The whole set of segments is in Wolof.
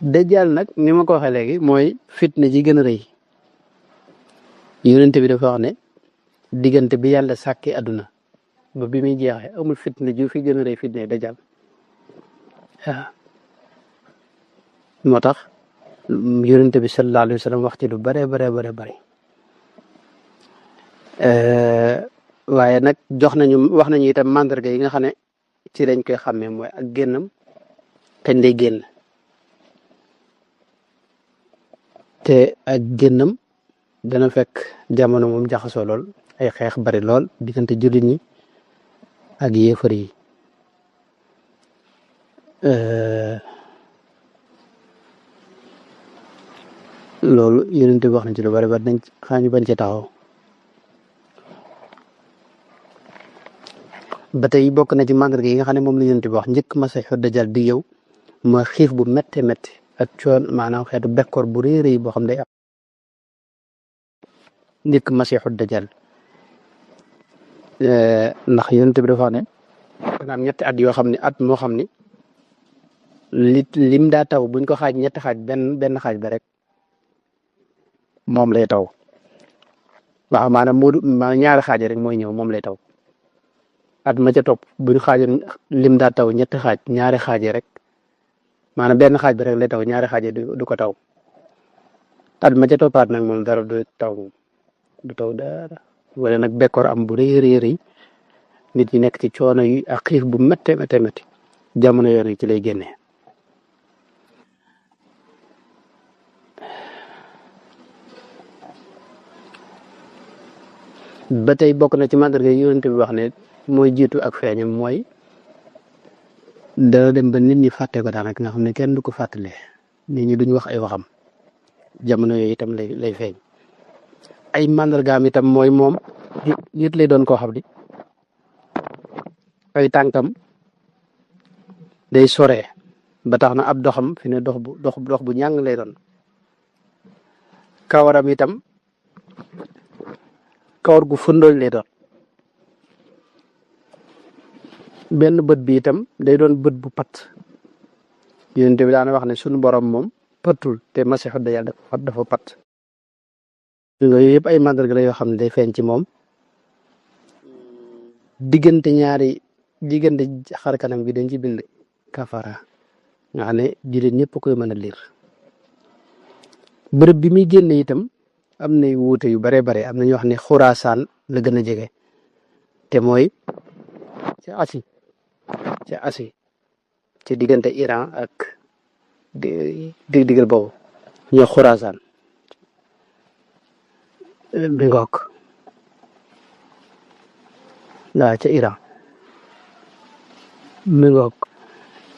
dajjal nag ni ma ko waxee léegi mooy fitna ji gën a rëy yonent bi dafa wax ne diggante bi yàlla sàkki àdduna ba bi muy jeexee amul fitna ju fi gën a rëy fitna dajjal waaw moo tax yonent bi sallallahu alayhi wa sallam wax ci lu bare bare waaye nag wax nañu itam mandarga yi nga xam ne ci lañ koy xàmmee mooy ak génnam kañ lay génn te ak génnam dana fekk jamono moom jaxasoo lool ay xeex bari lool diggante jullit ñi ak yéefar yi loolu yonent bi wax na ci lu bari dañ xaañu bañ ci taxaw ba tey bokk na ci mandarga yi nga xam ne moom la yonent bi wax njëkk masiixu dajjal di yow mooy xiif bu métte métti ak coon maanaam xeetu bekkoor bu rëy rëy boo xam day am njëkk masiixu dajjal ndax yonent bi dafa wax ne dana am ñetti at yoo xam ne at moo xam ni lim daa taw buñ ko xaaj ñetti xaaj benn xaaj ba rek moom lay taw waaw maanaam ñaari xaaj rek mooy ñëw moom lay taw at ma ca topp buñ xaajoon lim daa taw ñetti xaaj ñaari xaaj rek maanaam benn xaaj bi rek lay taw ñaari xaaj du ko taw at ma ca toppaat nag moom dara du taw dara wala nag bekkoor am bu rëy nit ñi nekk ci coono yi ak xiif bu métte jamono yoon ci lay génnee ba tey bokk na ci mandarga yi yonent bi wax ne mooy jiitu ak feeñam mooy dana dem ba nit ñi fàtte ko daanaka nga xam ne kenn du ko fàttale nit ñi duñ wax ay waxam jamono yooyu itam lay feeñ ay mandargaam itam mooy moom nit lay doon koo xam ni ay tànkam day sore ba tax na ab doxam fi ne dox bu ñàng lay doon kawaram itam kawar gu fëndooñ lay doon benn bët bi itam day doon bët bu pat yonent bi daana wax ne sunu borom moom patul te masiixu dajjal dafa pat yooyu yëpp ay mandarga la yoo xam ne day feeñ ci moom diggante xar kanam bi dañ ci bind kafara nga xam ne jullit ñëpp koy mën a liir bërëb bi muy génne itam am na wuute yu bare am na ñu wax ne xuraasaan la gën a jege te mooy ci Asi ci diggante Iran ak diggal boobu ñoo xuraasaan bi ngook waaw ca Iran mi ngook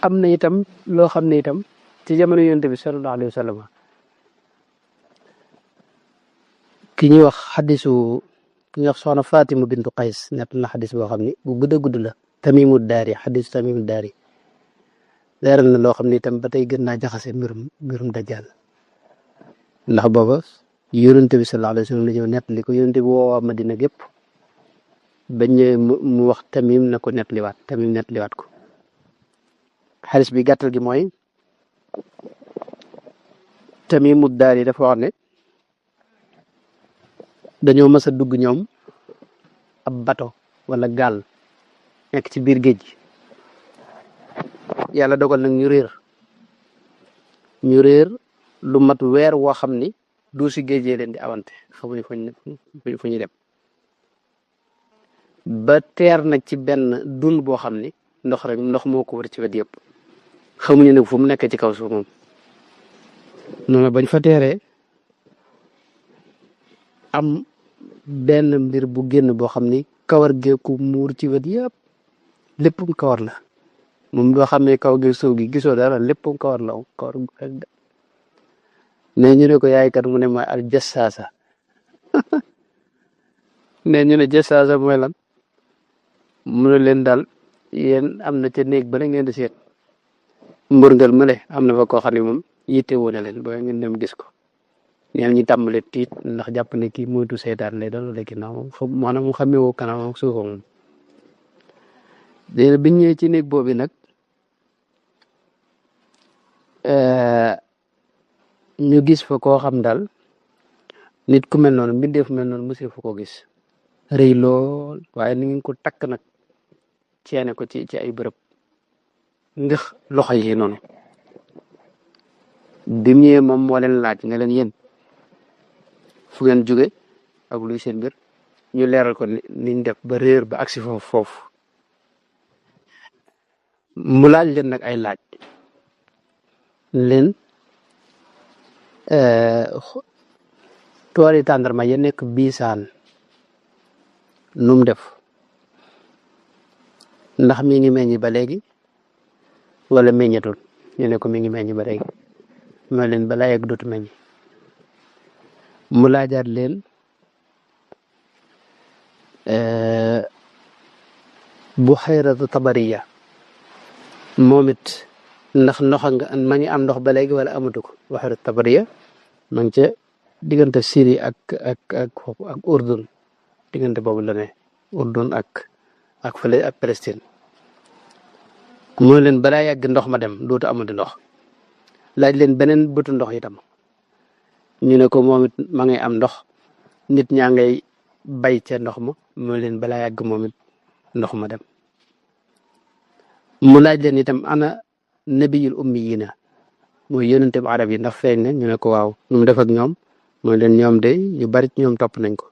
am na itam loo xam ne itam ci jamono yonent bi sallallahu alayhi wa sallam ki ñuy wax xadisu ki ñuy wax soxna Fatima bintu Qays nett na xadis boo xam ni bu gudd la Tamimu Daari xadisu Tamimu Daari leeral na loo xam ne itam ba tey gën naa jaxase mbirum dajjal ndax booba yonent bi sallallahu alayhi wa sallam la ñëw nettali ko yonent bi woowaa Madina gépp bañ mu wax Tamim na ko nettaliwaat ko xadis bi gàttal gi mooy Tamimu Daari dafa wax ne dañoo mës a dugg ñoom ab bato wala gaal nekk ci biir géej gi yàlla dogal nag ñu réer lu mat weer woo xam ni du si géejee leen di awante xamuñu fu ñu dem ba teer nag ci benn dun boo xam ni ndox moo ko wër ci wet yëpp xamuñu nag fu mu nekk ci kaw suuf moom noonu bañ fa teeree am benn mbir bu génn boo xam ni kawar geeku muur ci wet yëpp léppum kawar la moom boo xamee kaw gi suuf gi gisoo dara léppum kawar la kawar ne ñu ne ko yaay kat mu ne mooy al jassaasa ne ñu ne jassaasa mooy lan mu ne leen daal yéen am na ca néeg ba la ngeen di seet mbërngal mële am na fa koo xam ne moom yitte woon na leen ba ngeen dem gis ko ñoom ñu tàmbale tiit ndax jàpp ne kii moytu seetaan lay doon léegi ginnaaw moom maanaam mu xamee woo kanam ak suufam moom léegi biñ ñëwee ci néeg boobu nag ñu gis fa koo xam daal nit ku mel noonu mbindeef mel noonu monsieur fu ko gis rëy lool waaye ni ngi ko takk nag ceene ko ci ay bërëb ndax loxo yi noonu bi mu ñëwee moom moo leen laaj ne leen yéen fu ngeen jóge ak luy seen mbir ñu leeral ko niñ def ba réer ba agsi foofu mu laaj leen nag ay laaj leen tooli tàndarma ya nekk biisaan num def ndax mi ngi meññi ba léegi wala meññatul ñu ne ko mi ngi meññi ba léegi ma leen balaa yegg dootu meññi mu laajaat leen bu xayratu tabariya moom it ndax ndox nga ma ngi am ndox ba léegi wala amatu ko bu xayratu tabariya ma ngi ca diggante Syrie ak Urdun diggante boobu la ne Urdun ak fële ak Palestine mu leen balaa yàgg ndox ma dem dootu amati ndox laaj leen beneen bëtu ndox itam ñu ne ko moom it ma ngay am ndox nit ñaa ngay bay ca ndox ma mu leen balaa yàgg moom it ndox ma dem mu laaj leen itam ana nabiyul ummiyina mooy yonente bu arab yi ndax feeñ ne ñu ne ko waaw nu mu def ak ñoom mooy leen ñoom de ñu bari ñoom topp nañ ko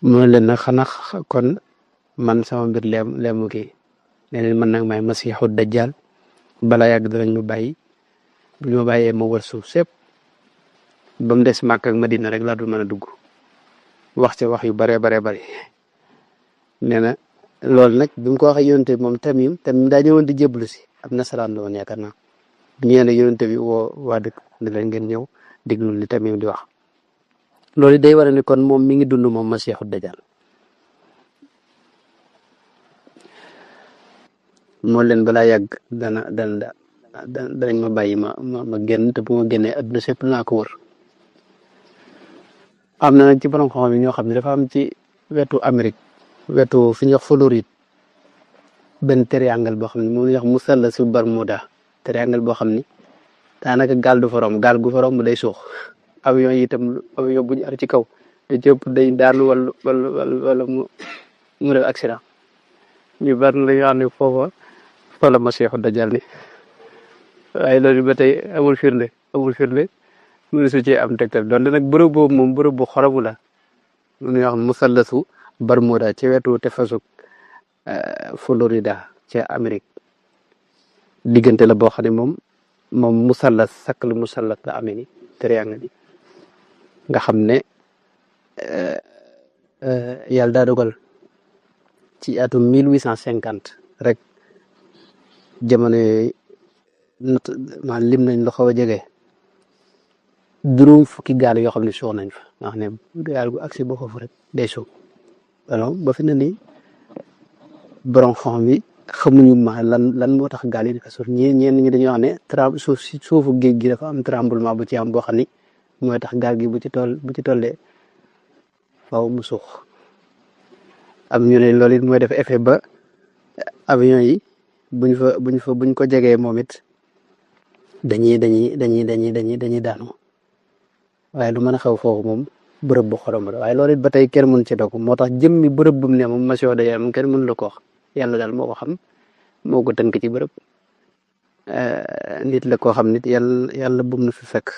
mooy leen nag xanaa kon man sama mbir leemu kii ne leen man nag may masiixu dajjal bala yàgg danañ ma bàyyi bu ñu ma bàyyee ma wër suuf sépp ba mu des Màkka ak Madina rek laa dul mën a dugg wax ca wax yu baree bari nee na loolu nag bi mu ko waxee yonente bi moom tamim daa ñëwoon di jébbalu si ab nasaraan la woon yaakaar naa bu ñëwee ne yonente bi woo waa dëkk ne leen ngeen ñëw déglu li tamim di wax loolu day war a ni kon moom mi ngi dund moom masiixu dajjal moo leen balaa yàgg danañ ma bàyyi ma génn te bu ma génnee adduna sépp naa ko wër am na nag ci borom xam-xam yi ñoo xam ne dafa am ci wetu Amérique wetu fi ñuy wax Floride benn triangle boo xam ne moom la ñuy wax musallasu Bermuda triangle boo xam ni daanaka gaal du fa romb gaal gu fa romb day suux avion yi itam avion bu ñu ar ci kaw te cëpp day daanu wala mu def accident ñu bari la ñu xam ne foofa fa la masiixu dajjal ni waaye loolu ba tey amul firnde mënu su cee am tegtal doon nag bërëb boobu moom bërëb bu xoromu la lu ñuy wax musallasu Bermuda ci wetu tefesu Florida ci Amérique diggante la boo xam ne moom musallas sakkalu musallas la amee ni triangle bi nga xam ne yàlla daa dogal ci atum 1850 rek jamono yooyu man lim nañ lu xaw a jege juróom fukki gaal yoo xam ne suux nañ fa nga xam ne gaal gu agsi boo foofu rek day suux alors ba fi ne nii borom xam bi xamuñu ma lan moo tax gaal yi dafa suux ñenn ñi dañuy wax ne suufu géej gi dafa am tremblement bu ci am boo xam ni mooy tax gaal gi bu ci tollee faaw mu suux am ñu ne loolu it mooy def effet ba avion yi buñ ko jegee moom it dañuy daanu waaye lu mën a xew foofu moom bërëb bu xorom la waaye loolu it ba tey kenn mënu ci dog moo tax jëmmi bërëb bu mu ne moom masiixu dajjal moom kenn mënu la ko wax yàlla daal moo ko xam moo ko tënk ci bërëb nit la koo xam nit yàlla bum na fi fekk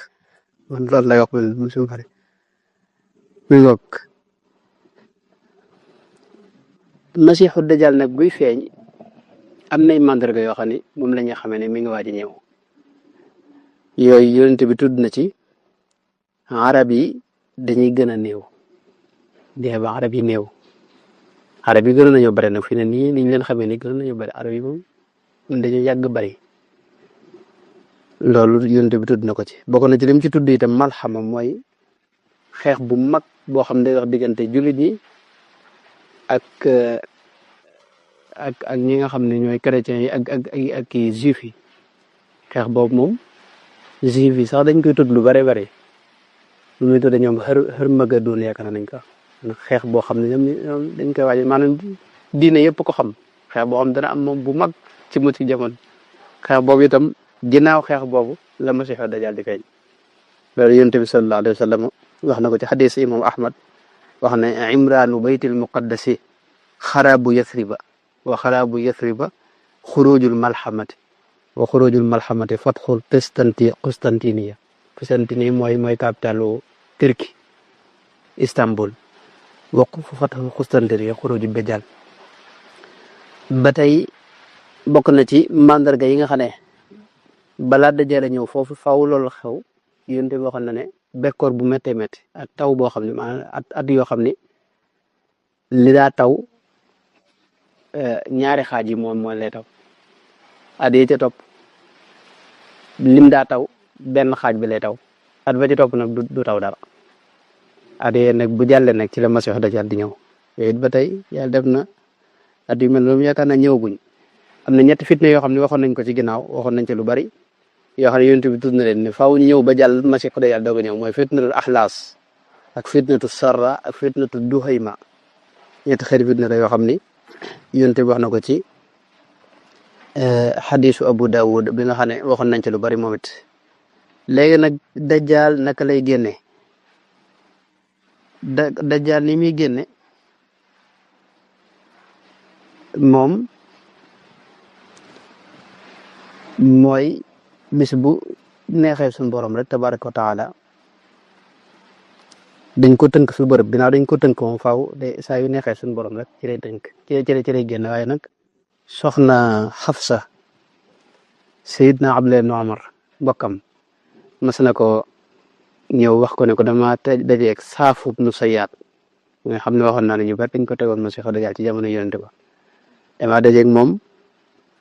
man loolu lay wax mu suñu xarit muy ngoog masiixu dajjal nag buy feeñ am nay mandarga yoo xam ne moom la ñuy xamee ne mi ngi waaj a ñëw yooyu yonent bi tudd na ci arab yi dañuy gën a néew dee ba arab yi néew arab yi gën nañoo bëri nag fi ne nii niñ leen xamee ni gën nañoo bëri arab yi moom dañoo yàgg bëri loolu yonent bi tudd na ko ci bokk na ci lim ci tudd itam malxama mooy xeex bu mag boo xam ne day wax diggante jullit yi ak ñi nga xam ne ñooy chrétiens yi ak kii juif yi xeex boobu moom juif yi sax dañ koy tudd lu bare lu muy tudd ñoom Harmageddon yaakaar nañ ko xeex boo xam ne ñoom dañ koy waaj maanaam diine yëpp ko xam xeex boo xam dana am moom bu mag ci mu ci jamono xeex boobu itam ginnaaw xeex boobu la masiixu dajjal di feeñ loolu yonent bi sallallahu alayhi wa sallam wax na ko ci xadis imam ahmad wax ne imraanu baytil muqaddasi xaraabu yasriba wa xaraabu yasriba xurujul malxamati wa xurujul malxamati fatxul Constantiniya mooy capitalu Turquie Istanbul wa fatxul Constantiniya xurujul Dajjal ba tey bokk na ci mandarga yi nga xam ne balaa Dajjal a ñëw foofu faaw loolu xew yonent bi waxoon na ne bekkoor bu méttee métti ak taw boo xam ne maanaam at yoo xam ne li daa taw ñaari xaaj yi moom mooy lay taw at yi ca topp lim daa taw benn xaaj bi lay taw at ba ci topp nag du taw dara at yee nag bu jàllee nag ci la Masiixu Dajjal di ñëw yooyu it ba tey yàlla def na at yu mel noonu yaakaar naa ñëwaguñ am na ñetti fitna yoo xam ne waxoon nañ ko ci ginnaaw waxoon nañ ci lu bari yoo xam ne yonent bi tudd na leen ne faaw ñu ñëw ba jàll Masiixu Dajjal doog a ñëw mooy fitnatul axlaas ak fitnatu sarra ak fitnatu duhayma ñetti xeeti fitna la yoo xam ni yonent bi wax na ko ci xadisu Abu Dawud bi nga xam ne waxoon nañ ci lu bari moom it léegi nag Dajjal naka lay génne Dajjal ni muy génne moom mooy bis bu neexee suñu borom rek tabaraka wa taala dañ ko tënk fi bërëb ginnaaw dañ ko tënk moom faaw de saa yu neexee suñu borom rek ci lay tënk ci lay génn waaye nag soxna Xafsa Seydina Abdullah ibn Umar bokkam mas na ko ñëw wax ko ne ko dama dajeeg Saafub nu Sayyaat nga xam ne waxoon naa ne ñu bari dañ ko tegoon Masiixu Dajjal ci jamono yonente ba dama dajeeg moom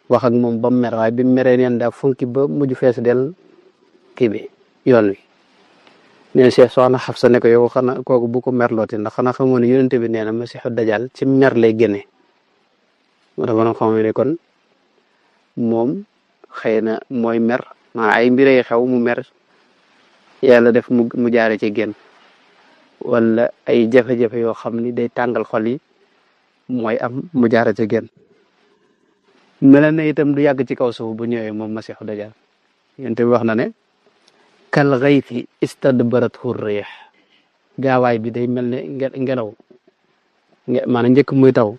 wax ak moom ba mu mer waaye bi mu meree neen daa funki ba mujj fees del kii bi yoon wi nee na soxna Xafsa ne ko yow xanaa kooku bu ko merlooti ndax xanaa xamoo ne yonente bi nee na Masiixu Dajjal ci mer lay génne moo tax borom xam ne kon moom xëy na mooy mer maa ay mbirey xew mu mer yàlla def mu jaare ci génn wala ay jafe-jafe yoo xam ni day tàngal xol yi mooy am mu jaare ci génn mel na itam du yàgg ci kaw suuf bu ñëwee moom Masiixu Dajjal yonent bi wax na ne kal ghaythi istadbarathu riix gaawaay bi day mel ne ngelaw maanaam njëkk muy taw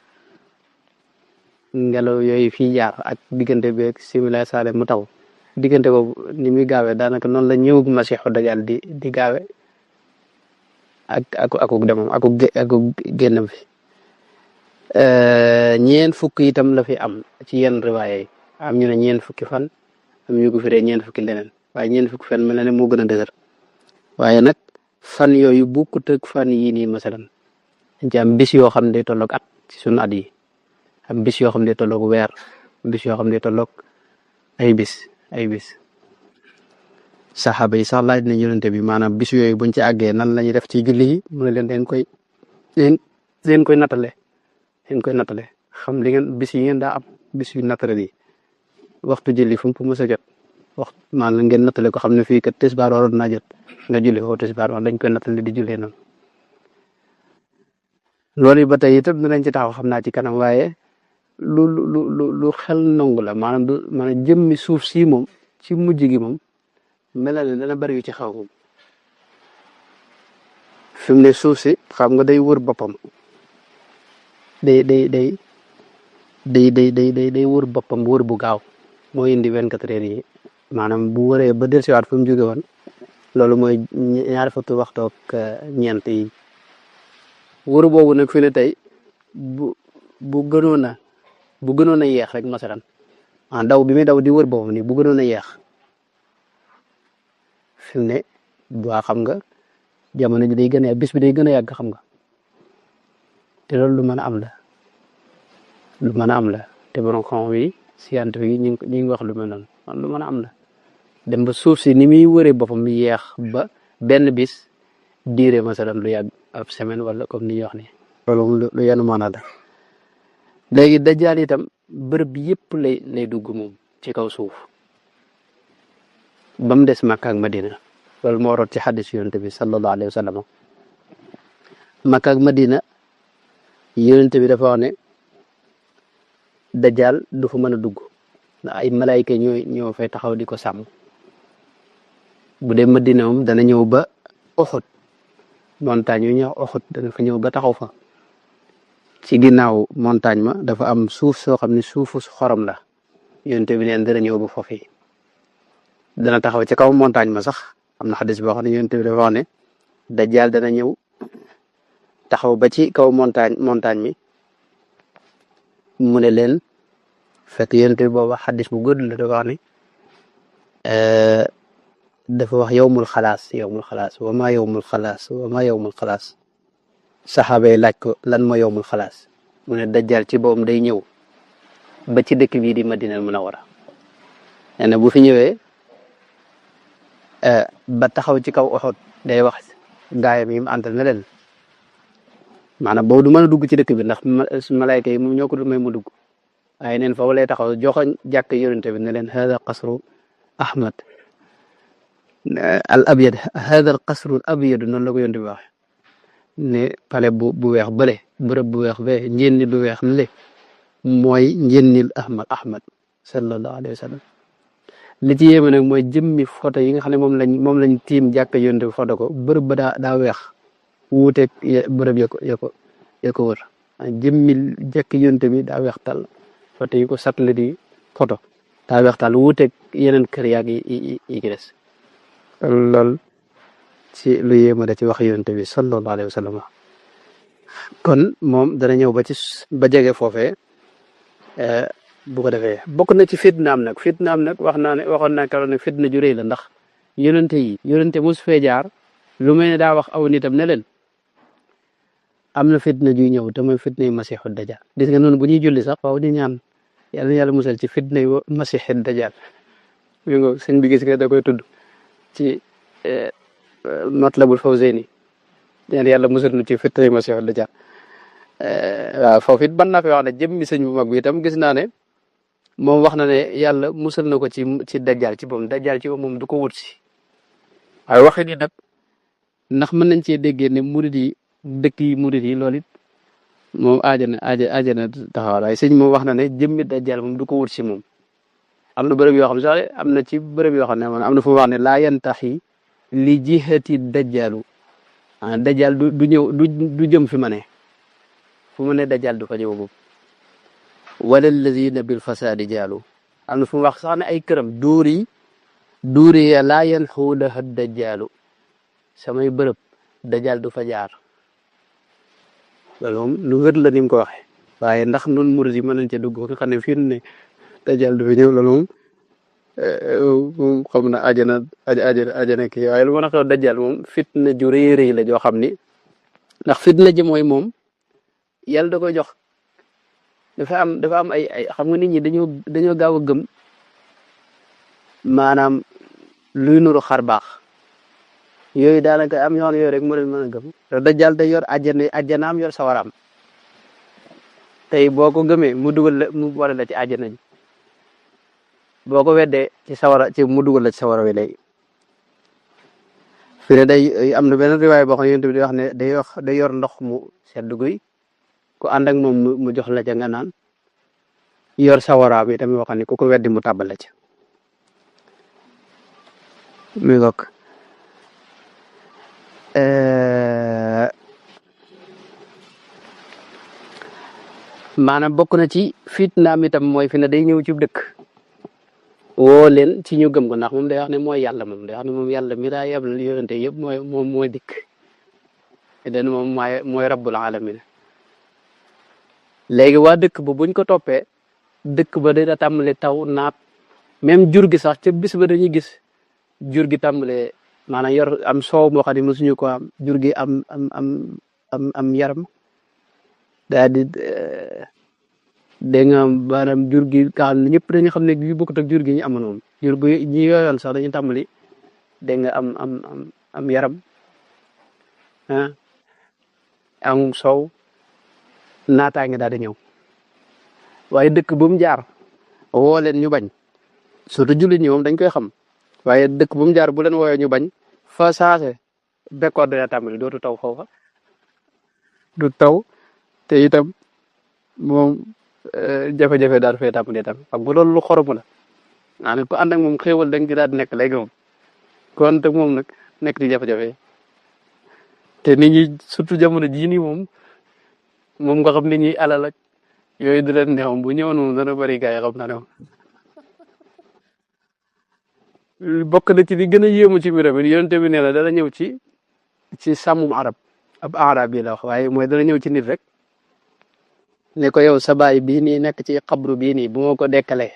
ngelaw yooyu fii jaar ak diggante bi ak simila saale mu taw diggante boobu ni muy gaawee daanaka noonu la ñëwug Masiixu Dajjal di gaawe akuk demam akuk génnam fi ñeent fukk itam la fi am ci yenn riwaaya yi am ñu ne ñeent fukki fan am ñu ko firee ñeent fukki leneen waaye ñeent fukki fan mel na ne moo gën a dëgër waaye nag fan yooyu bokkut ak fan yii nii masalan dañ ci am bis yoo xam ne day tolloog at ci sunu at yi am bis yoo xam ne day tolloog weer bis yoo xam ne day tolloog ay bis saxaaba yi sax laaj nañ yonente bi maanaam bis yooyu buñ ci àggee nan la ñuy def ci julli yi mu ne leen leen koy nattale xam li ngeen bis yi ngeen daa am bis yu nattale yi waxtu julli fu mu mës a jot waxtu maanaam ngeen nattale ko xam ne fii kat tisbaar waroon naa jot nga julli foofu tisbaar wax dañ koy nattale di jullee noonu loolu yi ba tey itam dinañ ci taxaw xam naa ci kanam waaye lu xel nangu la maanaam jëmmi suuf si moom ci mujj gi moom mel na ne dana bari yu ci xaw moom fi mu ne suuf si xam nga day wër boppam day wër boppam wër bu gaaw moo indi 24 heures yi maanaam bu wëree ba dellusiwaat fi mu jóge woon loolu mooy ñaari fukki waxtu ak ñeent yi wër boobu nag fi ne tey bu gënoon a yeex rek masalan daw bi muy daw di wër boppam nii bu gënoon a yeex fi mu ne waa xam nga jamono ji day gën a bis bi day gën a yàgg xam nga te loolu lu mën a am la te borom xam wi scientifique yi ñu ngi wax lu mel noonu lu mën a am la dem ba suuf si ni muy wëree boppam yeex ba benn bis diire masalan lu yàgg ab semaine wala comme ni ñuy wax ni loolu lu yenu mën a la léegi Dajjal itam bërëb yëpp lay dugg moom ci kaw suuf ba mu des Makka ak Madina loolu moo root ci xaddis yonente bi sallallahu alayhi wa sallam Makka ak Madina yonente bi dafa wax ne Dajjal du fa mën a dugg ndax ay malaayka ñoo fay taxaw di ko sàmm bu dee Madina moom dana ñëw ba Uhud montagne yu ñuy wax Uhud dana fa ñëw ba taxaw fa ci ginnaaw montagne ma dafa am suuf soo xam ne suufu xorom la yonent bi neen dana ñëw ba foofu dana taxaw ci kaw montagne ma sax am na xadis boo xam ne yonent bi dafa wax ne dajjal dana ñëw taxaw ba ci kaw montagne mi mu ne leen fekk yonent bi booba xadis bu gudd la dafa wax ne dafa wax yowmul xalaas wa maa yowmul xalaas saxaaba yi laaj ko lan ma yowmul xalaas mu ne dajjal ci boppam day ñëw ba ci dëkk bii di Madina Munawara nee na bu fi ñëwee ba taxaw ci kaw Uhud day wax gaayam yi mu àndal na leen maanaam boobu du mën a dugg ci dëkk bi ndax malayka yi moom ñoo ko du may mu dugg waaye neen foofu lay taxaw joxoñ jàkk yonent bi ne leen hada qasru Ahmad al abyad hada al qasru al abyad noonu la ko yonent bi waxe ne pale bu weex bële bërëb bu weex be njénni lu weex le mooy njénnil Ahmad sallallahu alayhi wa sallam li ci yéeme nag mooy jëmmi photo yi nga xam ne moom lañ tiim jàkk yonent bi photo ko bërëb ba daa weex wuuteeg bërëb ya ko wër jëmmi jàkk yonent bi daa weex tal photo yi ko satale di photo daa weex tal wuuteeg yeneen kër yaag yi ki des lool ci lu yéema da ci wax yonent bi sallallahu alayhi wa sallam kon moom dana ñëw ba jege foofee bu ko defee bokk na ci fitnaam nag waxoon naa keroog ne fitna ju rëy la ndax yonente mos fee jaar lu mel ne daa wax aw nitam ne leen am na fitna juy ñëw te mooy fitna yi masiixu dajjal gis nga noonu bu ñuy julli sax waaw di ñaan yàlla musal ci fitna yi masiixu dajjal mi ngo sëñ bi gis nga da koy tudd ci Matlabul Fawzayni ñaan yàlla musal nu ci fitna yi masiixu dajjal waaw foofu it ban naa fi wax ne jëmmi sëñ bu mag bi itam gis naa ne moom wax na ne yàlla musal na ko ci dajjal ci boppam moom du ko wut si waaye waxi ni nag ndax mën nañ cee déggee ne murid yi dëkk yi murid yi loolu it moom aajana taxawal waaye sëñ moom wax na ne jëmmi dajjal moom du ko wut si moom am na bërëb yoo xam ne sax am na ci bërëb yoo xam ne am na fu mu wax ne laa yantaxi li jihati dajjalu dajjal du ñëw du jëm fi ma ne fu mu ne dajjal du fa ñëw boobu wala alladina bil fasaadi jaalu am na fu mu wax sax ne ay këram duuri ya laa yanxuulaha dajjaalu samay bërëb dajjal du fa jaar loolu moom lu wér la ni mu ko waxee waaye ndax nun murid yi mën nañ ca dugg nga xam ne fii ne dajjal du fa ñëw loolu moom xam na ajana kii waaye lu mën a xew dajjal moom fitna ju rëy la joo xam ni ndax fitna ji mooy moom yàlla da koy jox dafa am ay xam nga nit ñi dañoo gaaw a gëm maanaam luy nuru xar baax yooyu daanaka am yoon yooyu rek mu leen mën a gëm te dajjal day yor àjjanaam yor sawaraam tey boo ko gëmee mu boole la ci àjjana ji boo ko weddee mu dugal la ci sawara wi léegi fi ne day am na benn riwaay boo xam ne yonent bi di wax ne day yor ndox mu sedd guy ku ànd ak moom mu jox la ca nga naan yor sawaraam yi tamit waxam ne ku ko weddi mu tàbbal la ca mi gok maanaam bokk na ci fitnaam itam mooy fi ne day ñëw ci dëkk woo leen ci ñu gëm ko ndax moom day wax ne mooy yàlla moom day wax ne moom yàlla mi daa yabal yonente yëpp mooy dikk den moom mooy rabbul alamin léegi waa dëkk ba buñ ko toppee dëkk ba dina tàmbali taw naat même jur gi sax ca bis ba dañuy gis jur gi tàmbalee maanaam yor am soow moo xam ne mosuñu ko am jur gi am yaram daal di dégg nga maanaam jur gi ka xam ne ñëpp dañu xam ne yu bokkut ak jur gi ñu amoon moom jur gi ñi yooyoon sax dañu tàmbali dégg nga am yaram am soow naataange daal di ñëw waaye dëkk bu mu jaar woo leen ñu bañ surtout jullit ñi moom dañ koy xam waaye dëkk bu mu jaar bu leen wooyee ñu bañ fa saase bekkoor dina tàmbali dootu taw foofa du taw te itam moom jafe-jafe daal fay tàmbali itam xam nga loolu lu xoromu la maanaam ku ànd ak moom xéewal da nga ci daal di nekk léegi moom kon te moom nag nekk di jafe-jafe te nit ñi surtout jamono jii nii moom nga xam nit ñi alal ak yooyu du leen neexam bu ñëwoon moom dana bëri gars yi xam naa ne moom bokk na ci li gën a yéemu ci mbiram it yonent bi nee na dana ñëw ci sàmmum arab ab arab yi la wax waaye mooy dana ñëw ci nit rek ne ko yow sa baay bii nii nekk ci xabru bii nii bu ma ko dekkalee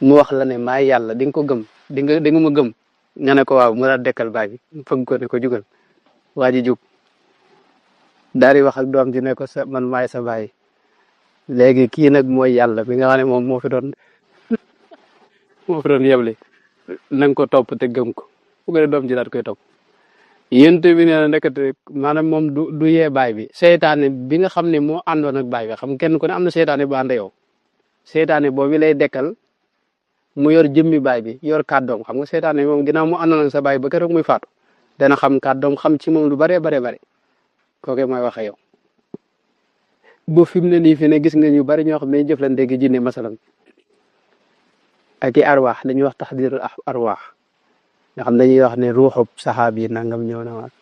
mu wax la ne maa yàlla di nga ko gëm di nga ma gëm nga ne ko waaw mu daal dekkal baay bi fëgg ko ne ko jugal waa ji jug daal di wax ak doom ji ne ko man maay sa baay léegi kii nag mooy yàlla bi nga xam ne moom moo fi doon yeble na nga ko topp te gëm ko fu ko ne doom ji daal koy topp yéen bi nee na nekkate maanaam moom du yee baay bi seytaane bi nga xam ne moo àndoon ak baay bi xam kenn ku ne am na seytaane bu ànd yow seytaane boobu lay dekkal mu yor jëmmi baay bi yor kàddoom xam nga seytaane moom ginnaaw mu àndoon ak sa baay ba keroog muy faatu dana xam kàddoom xam ci moom lu bare kooke mooy waxe yow ba fi mu ne nii fi ne gis nga ñu bari ñoo xam ne jëflante gi jinne masalan ak i arwaax dañuy wax taxdirul arwaax nga xam dañuy wax ne ruuxub saxaab yi nangam ñëw na waat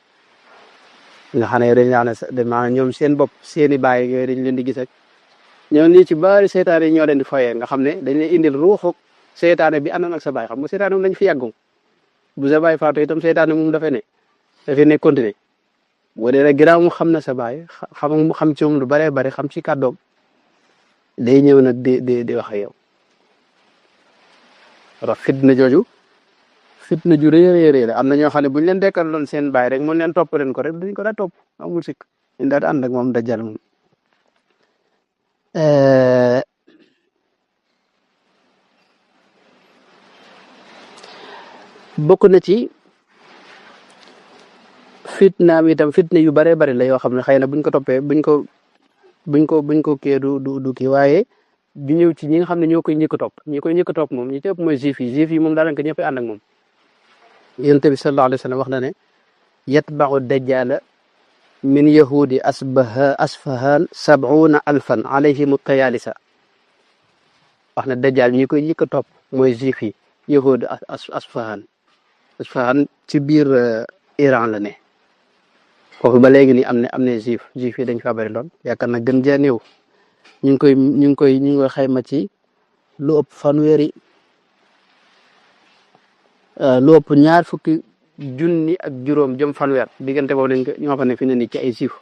nga xam ne dañ ne maanaam ñoom seen bopp seeni baay yooyu dañ leen di gis ak ñoom nii ci bari seytaane yi ñoo leen di foyee nga xam ne dañ leen indil ruuxub seytaane bi àndoon ak sa baay xam nga seytaane moom dañ fi yàggum bu sa baay faatu itam seytaane moom dafay ne continuer boo dee rek ginnaaw mu xam na sa baay xam ci moom lu baree bari xam ci kàddoom day ñëw nag di wax ak yow wax fitna jooju fitna ju rëy la am na ñoo xam ne bu ñu leen dekkal loon seen baay rek mun leen topp leen ko rek dañ ko daa topp amul sikk ñu daal di ànd ak moom dajal moom bokk na ci fitnaam itam fitna yu bare bari la yoo xam ne xëy na buñ ko toppee buñ ko kii du kii waaye di ñëw ci ñi nga xam ne ñoo koy njëkk a topp ñi koy njëkk a topp moom ñi ci ëpp mooy juif yi moom daanaka ñëpp ànd ak moom yonent bi sallallahu alayhi wa sallam wax na ne yatba'u dajjala min yahudi asfahan 70,000 alayhim tayalisa wax na dajjal ñi koy njëkk a topp mooy juif yi yahudi asfahan ci biir Iran la ne foofu ba léegi ni am na juif yi dañ fa bari lool yaakaar na gën jaa néew ñu ngi koy xayma ci lu ëpp fanweeri lu ëpp 20 fukki junni ak juróom jëm fanweer diggante boobu lañ ko ñoo fa ne fi ne nii ci ay juif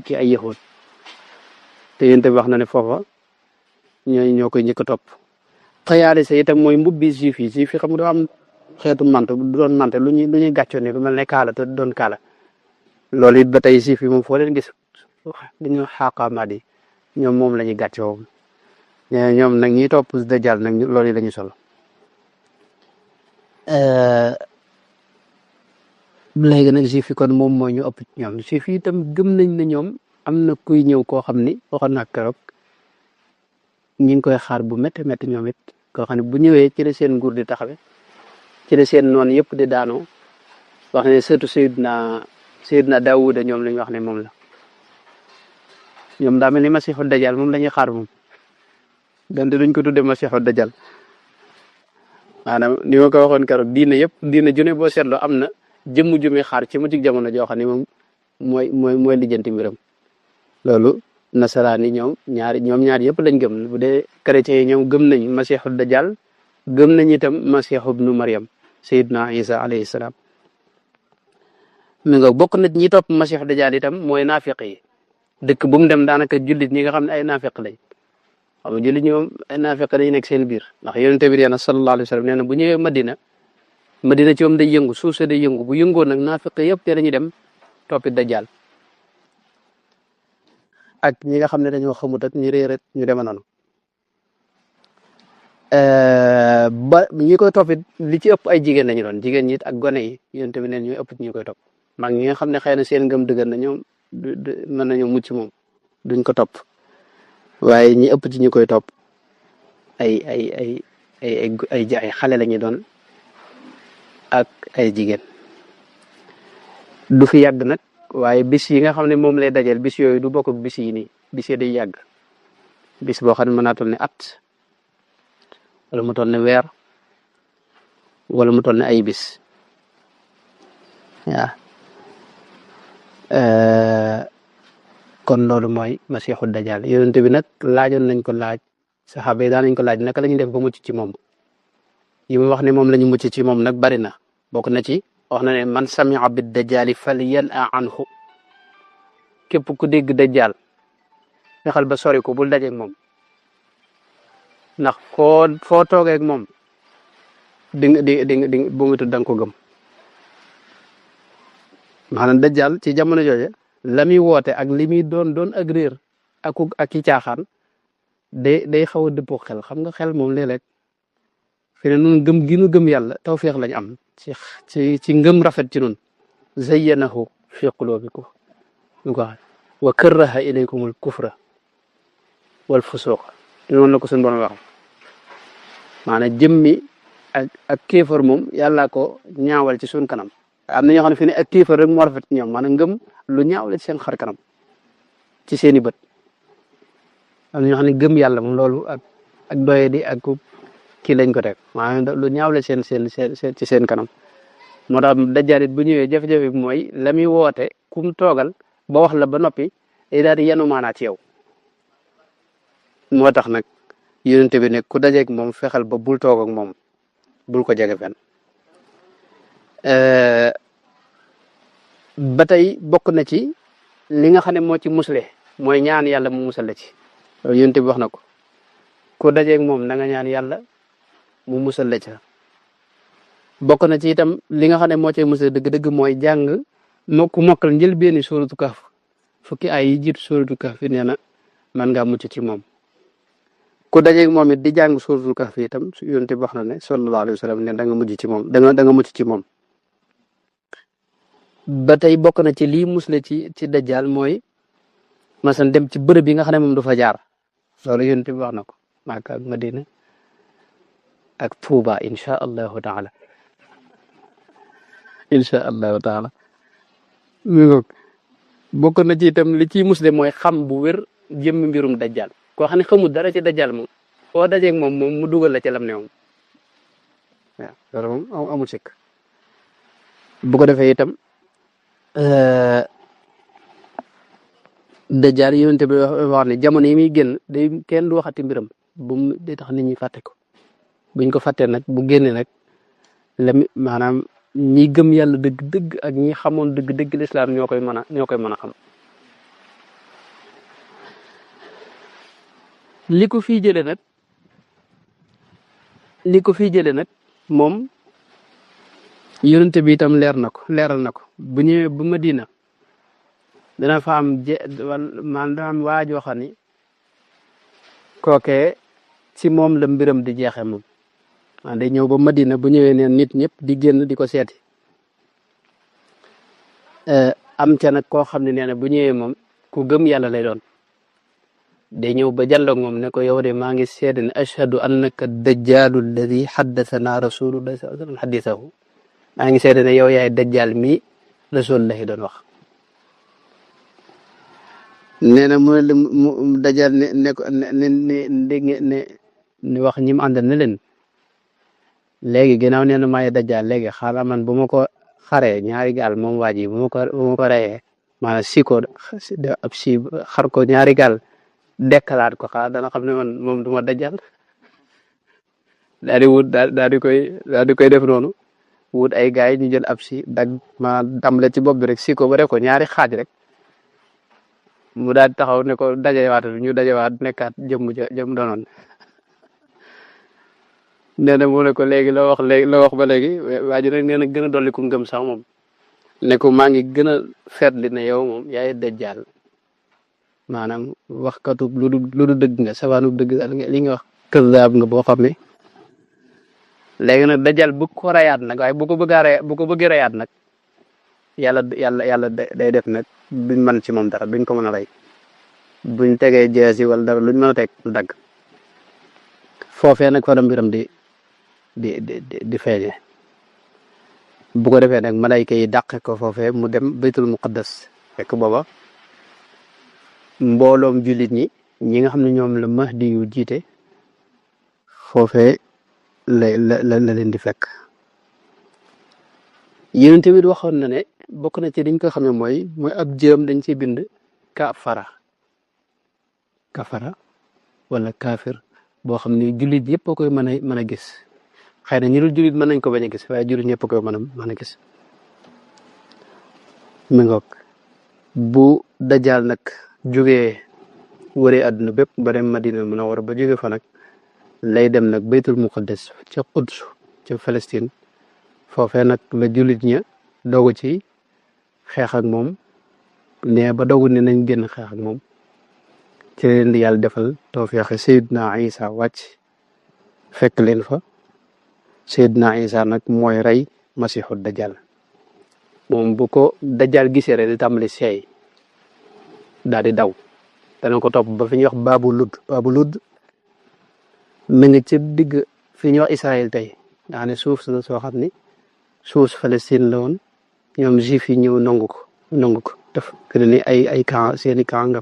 ci ay yahud te yéen tamit wax na ne foofa ñoo koy njëkk a topp xayaalisa itam mooy mbubbi juif yi xam nga doo am xeetu mante du doon mante lu ñuy gàccoo ne lu mel ne kaala te doon kaala loolu it ba tey juif yi moom foo leen gis dañu xaqaamaat yi ñoom moom la ñuy gàccoo ñoom nag ñiy topp dajjal nag loolu la ñu solo léegi nag juif yi kon moom mooy ñu ëpp ñoom juif yi itam gëm nañ ne ñoom am na kuy ñëw koo xam ni waxoon naa keroog ñi ngi koy xaar bu métti ñoom it koo xam ne bu ñëwee ci la seen nguur di taxawe ci la seen noonu yëpp di daanoo wax ne surtout Seydina Daawuda ñoom la ñu wax ne moom la ñoom daa mel ni Masiixu Dajjal moom la ñuy xaar moom donte duñ ko tudde Masiixu Dajjal maanaam ni ma ko waxoon keroog diina june boo seetloo am na jëmm ju muy xaar ci mujj jamono joo xam ne moom mooy lijjanti mbiram loolu nasaraan yi ñoom ñaar yëpp lañ gëm bu dee chrétiens yi ñoom gëm nañ Masiixu Dajjal gëm nañ itam Masiixu ibnu Maryam Seydina Isa alayhi salaam mi nga bokk na ñi topp Masiixu Dajjal itam mooy naafiq yi dëkk bu mu dem daanaka jullit ñi nga xam ne ay naafiq lañ xam nga jullit ñi moom ay naafiq dañu nekk seen biir ndax yonent bi nee na sallallahu alayhi wa sallam nee na bu ñëwee Madina ci moom day yëngu suuf sa day yëngu bu yëngoo nag naafiq yëpp te dañuy dem toppi Dajjal ak ñi nga xam ne dañoo xamut ak ñu réer ñu dema noonu ba ñi koy toppit li ci ëpp ay jigéen lañu doon jigéen ñi ak gone yi yonent bi neen ñooy ëpp ci ñi koy topp mag ñi nga xam ne xëy na seen ngëm dëgër na ñoom mën nañoo mucc moom duñ ko topp waaye ñi ëpp ci ñi koy topp ay xale lañu doon ak ay jigéen du fi yàgg nag waaye bis yi nga xam ne moom lay dajeel bis yooyu du bokk ak bis yi nii bis yi day yàgg bis boo xam ne mën naa toll ne at wala mu toll ne weer wala mu toll ne ay bis waaw kon loolu mooy masiixu dajjal yonent bi nag laajoon nañ ko laaj saxaaba yi daan nañ ko laaj naka la ñuy def ba mucc ci moom yi mu wax ne moom la ñu mucc ci moom nag bari na bokk na ci wax na ne man samia bi dajjali falyan'a anhu képp ku dégg dajjal fexal ba sori ko bul dajeeg moom ndax foo toogeeg moom di bu mu tudd da nga ko gëm maanaam dajjal ci jamono jooje la muy woote ak li muy doon ak réer ak ki caaxaan day xaw a dëppoo xel xam nga xel moom léeg-léeg fi ne nun gëm gi nu gëm yàlla tawfeex lañ am ci ngëm rafet ci nun zayyanahu fi qulubikum ñu ko wax wa karraha ilaykumul kufra wal fusuq noonu la ko suñu borom wax maanaam jëmmi ak kéefar moom yàllaa ko ñaawal ci suñ kanam am na ñoo xam ne fi ne ak kéefar rek moo rafet ci ñoom maanaam ngëm lu ñaaw la ci seen xar kanam ci seeni bët am na ñoo xam ne gëm yàlla moom loolu ak doye di ak kii lañ ko teg maanaam lu ñaaw la ci seen kanam moo tax dajjaalit bu ñëwee jafe-jafe bi mooy la muy woote kum toogal ba wax la ba noppi day daal di yenu maanaa ci yow moo tax nag yonent bi ne ku dajeeg moom fexeel ba bul toog ak moom bul ko jege fenn ba tey bokk na ci li nga xam ne moo ci musle mooy ñaan yàlla mu musal la ci loolu yonent bi wax na ko ku dajeeg moom na nga ñaan yàlla mu musal la ca bokk na ci itam li nga xam ne moo cay musal dëgg-dëgg mooy jàng ku mokkal njëlbeeni sóoratu Kahf fukki ay yi jiitu sóoratu Kahf nee na man ngaa mucc ci moom ku dajeeg moom it di jàng sóoratu Kahf itam yonent bi wax na ne sallallahu alayhi wa sallam ne da nga mujj ci moom da nga mucc ci moom ba tey bokk na ci lii musle ci dajjal mooy masan dem ci bërëb yi nga xam ne moom du fa jaar loolu yonent bi wax na ko Makka ak Madina ak Tuuba insha allahu taala mi ngoog bokk na ci itam li ciy musle mooy xam bu wér jëmmi mbirum dajjal koo xam ne xamul dara ci dajjal moom foo dajeeg moom mu dugal la ci lam ne moom waaw loolu moom amul sikk bu ko defee itam dajjal yonent bi wax ne jamono yi muy génn day kenn du waxati mbiram day tax nit ñi fàtte ko buñ ko fàttee nag bu génne nag maanaam ñi gëm yàlla dëgg-dëgg ak ñi xamoon dëgg-dëgg lislaam ñoo koy mën a xam li ko fii jële nag moom yonent bi itam leeral na ko bu ñëwee bu Madina dana fa am dana am waajoo xam ni kookee ci moom la mbiram di jeexe moom day ñëw ba Madina bu ñëwee neen nit ñëpp di génn di ko seeti am ca nag koo xam ne nee na bu ñëwee moom ku gëm yàlla lay doon day ñëw ba jàlloog moom ne ko yow de maa ngi seede ne ashhadu annaka dajjalu alladi haddathana rasulullahi sallallahu alayhi wa sallam hadithahu maa ngi seede ne yow yaay dajjal mi rasulullahi doon wax nee na mu dajjal ne wax ñi mu àndal ne leen léegi ginnaaw nee na maay dajjal léegi xaaral man bu ma ko xaree ñaari gaal moom waa ji bu ma ko reyee maanaam xar ko ñaari gaal dekkalaat ko xaar dana xam ne man moom du ma dajjal daal di koy def noonu wut ay gars yi ñu jël ab si ma damle ci bopp bi rek ko ba def ko ñaari xaaj rek mu daal di taxaw ne ko dajewaat ñu dajewaat nekkaat jëm doonoon nee na mu ne ko léegi la wax ba léegi waa ji nag nee na gën a dolli ku ngëm sax moom ne ko maa ngi gën a feetli ne yow moom yaay dajjal maanaam waxkatu lu du dëgg nga sawaanu dëgg li nga wax këzaab nga boo xam ne léegi nag dajjal bu ko rayaat nag waaye bu ko bëggee rayaat nag yàlla day def nag duñ mën ci moom dara duñ ko mën a rey buñ tegee jeesi wala dara luñ mën a teg du dagg foofee nag fa la mbiram di feeñee bu ko defee nag malayka yi dàq ko foofee mu dem baytul muqaddas fekk booba mbooloom jullit ñi nga xam ne ñoom la mahdi yu jiite foofee la leen di fekk yonent bi waxoon na ne bokk na ci liñ ko xamee mooy ab jëm dañ ci bind kafara wala kaafir boo xam ne jullit yëpp a koy mën a gis xëy na ñi dul jullit mën nañ ko bañ a gis waaye jullit ñëpp a koy mën a gis mi ngoog bu dajaal nag jógee wëree àdduna bépp ba dem Madina Munawwara ba jóge fa nag lay dem nag baytul muqaddas ca Quds ca Palestine foofee nag la jullit ña dogu ci xeex ak moom ne ba dogu ne nañ génn xeex ak moom ci leen di yàlla defal tawfeex Seydina Isa wàcc fekk leen fa Seydina Isa nag mooy rey masiixu dajjal moom bu ko dajjal gisee rek di tàmbali seey daal di daw dana ko topp ba fi ñuy wax baabu ludd mi ngi ci digg fi ñuy wax Israël tey nga xam ne suuf la soo xam ni suuf Palestine la woon ñoom juif yi ñëw nangu ko def que ni ay camp seeni camp nga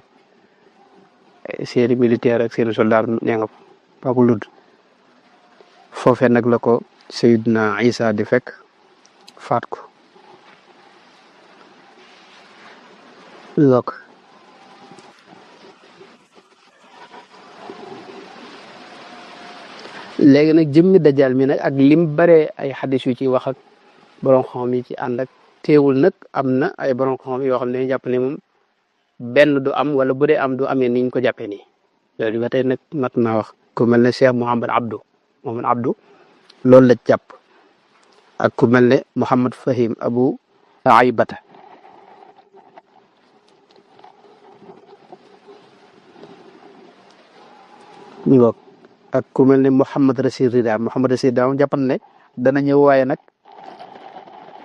seeni militaire ak seeni soldat nee nga baabu ludd foofee nag la ko Seydina Isa di fekk faat ko look léegi nag jëmmi dajal mi nag ak lim bare ay xadis yu ci wax ak borom xam yi ci ànd ak teewul nag am na ay borom xam yoo xam ne dañuy jàpp ne moom benn du am wala bu dee am du amee niñ ko jàppee nii loolu ba tey nag mat naa wax ku mel ne Cheikh Mouhamad Abdou loolu la jàpp ak ku mel ne Mouhamad Fahim Abu Aybata ñu ngoog ak ku mel ne Mouhamad Rashid Rida moom jàppan ne dana ñëw waaye nag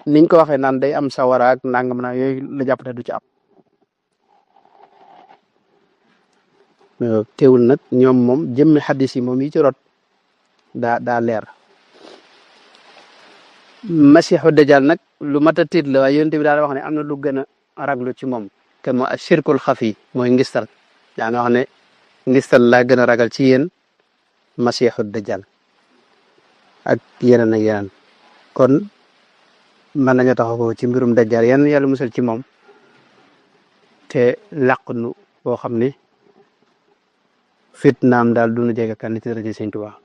niñ ko waxee naan day am sawara ak nangam naa yooyu la jàpp ne du ci am teewul nag ñoom moom jëmmi xaddis yi moom yi ci rot daa leer masiixu dajjal nag lu mat a tiit la waaye yonent bi daal wax ne am na lu gën a raglu ci moom te mooy shirkul xafi mooy ngistal daa nga wax ne ngistal laa gën a ragal ci yéen masiixu dajjal ak yeneen kon mën nañu taxaw ci mbirum dajjal yenn yàlla musal ci moom te làq nu boo xam ne fitnaam daal du nu jege kan ci dara ci Sëñ Tuubaa